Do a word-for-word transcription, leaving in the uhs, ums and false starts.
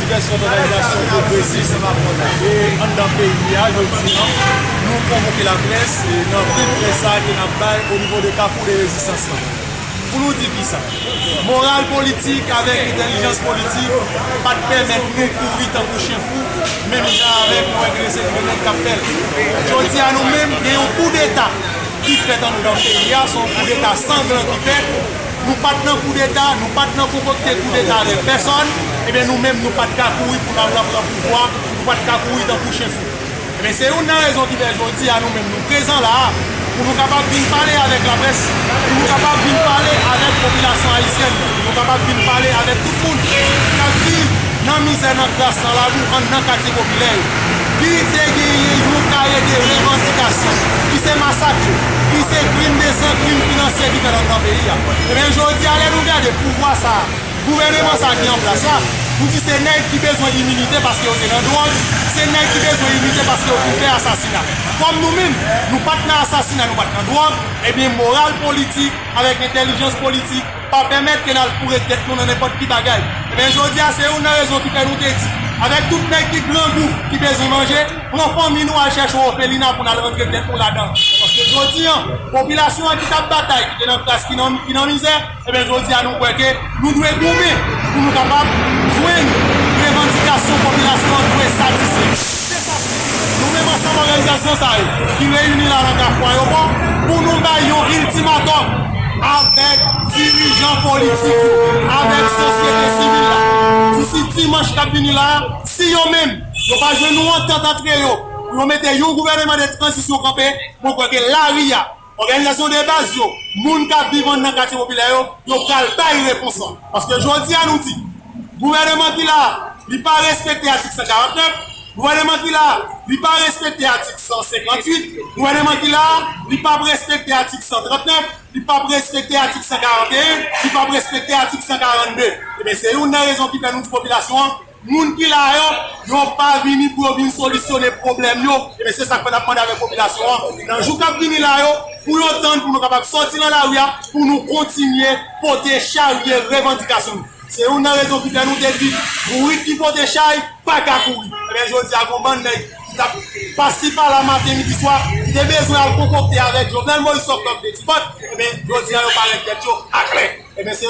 Divès òganizasyon pwogresis e anndan peyi a, jodi a, nou konvoke laprès e nan pwen près sa a ke n ap bay o nivo de Kafou de Rezistans lan. Pou nou di kisa? Moral politik avèk entèlijans politik pa t pèmèt nou kouri tankou chen fou, menm jan avèk nou enterese gouvènman k ap fè l. Jodi a, nou menm, gen yon koudeta ki fèt anndan peyi a, se yon koudeta sanglan ki fèt. Nou pa t nan koudeta, nou pa t nan konkokte koudeta avèk pèsòn, ebyen nou menm nou pa t ka kouri pou n al nan pran pouvwa, nou pa t ka kouri tankou chen fou. Ebyen se youn nan rezon ki fè jodi a nou menm nou prezan la a, pou nou kapab vin pale avèk laprès, pou nou kapab vin pale avèk popilasyon ayisyèn, pou nou kapab vin pale avèk tout moun k ap viv nan mizè, nan kras, nan labou, anndan katye popilè yo. Ki te genyen yon kare de revandikasyon, ki se masak yo, ki se krim de san, krim finansyè ki fèt anndan peyi a. Ebyen, jodi a, lè nou gade pouvwa sa a, gouvèneman sa a ki an plas la, nou di se nèg ki bezwen iminite paske yo te nan dwòg, se nèg ki bezwen iminite paske yo fin fè asasina. Kòm nou menm, nou pa t nan asasina, nou pa t nan dwòg, ebyen, moral politik avèk entèlijans politik pa pèmèt ke n al foure tèt nou nan nenpòt ki bagay. Ebyen, jodi a, se youn nan rezon ki fè nou te di, avèk tout nèg ki grangou, ki bezwen manje, pran fanmi nou al chèche yon òfelina pou n al rantre tèt nou ladan l. Paske jodi a, popilasyon an ki t ap batay, ki te nan kras, ki nan, ki nan mizè, ebyen, jodi a, nou kwè ke nou dwe goumen pou nou kapab jwenn revandikasyon popilasyon an dwe satisfè. Se sa. Nou menm ansanm òganizasyon sa yo ki reyini la nan Kafou Ayewopò pou nou bay yon iltimatòm avèk dirijan politik yo, avèk sosyete sivil la. Disi dimanch k ap vini la, si yo menm, yo pa jwenn yon antant antre yo, pou yo mete yon gouvèneman de tranzisyon kanpe, mwen kwè ke lari a, òganizasyon de baz yo, moun k ap viv anndan katye popilè yo, yo pral bay repons lan. Paske jodi a nou di, gouvèneman ki la a, li pa respekte atik san karant nèf, gouvèneman ki la a, li pa respekte atik san senkant uit, gouvèneman ki la a, li pa respekte atik san trant nèf, li pa respekte atik san karant en, li pa respekte atik san karant de. Ebyen, se youn nan rezon ki fè nou di popilasyon an, moun ki la yo, yo pa vini pou yo vin solisyone pwoblèm yo. Ebyen, se sa k fè n ap mande avèk popilasyon an, nan jou k ap vini la yo, pou yo tann, pou nou kapab sòti nan lari a, pou nou kontinye pote charye revandikasyon nou. Se youn nan rezon ki fè nou te di, bourik ki pote chay pa ka kouri. Ebyen, jodi a, gon bann nèg ki t ap pase pa la maten, midi, swa, ki te bezwen al konkokte avèk Jovenel Moïse Sòk Tòk de Tipòt, ebyen, jodi a, yo parèt tèt yo aklè. Ebyen, se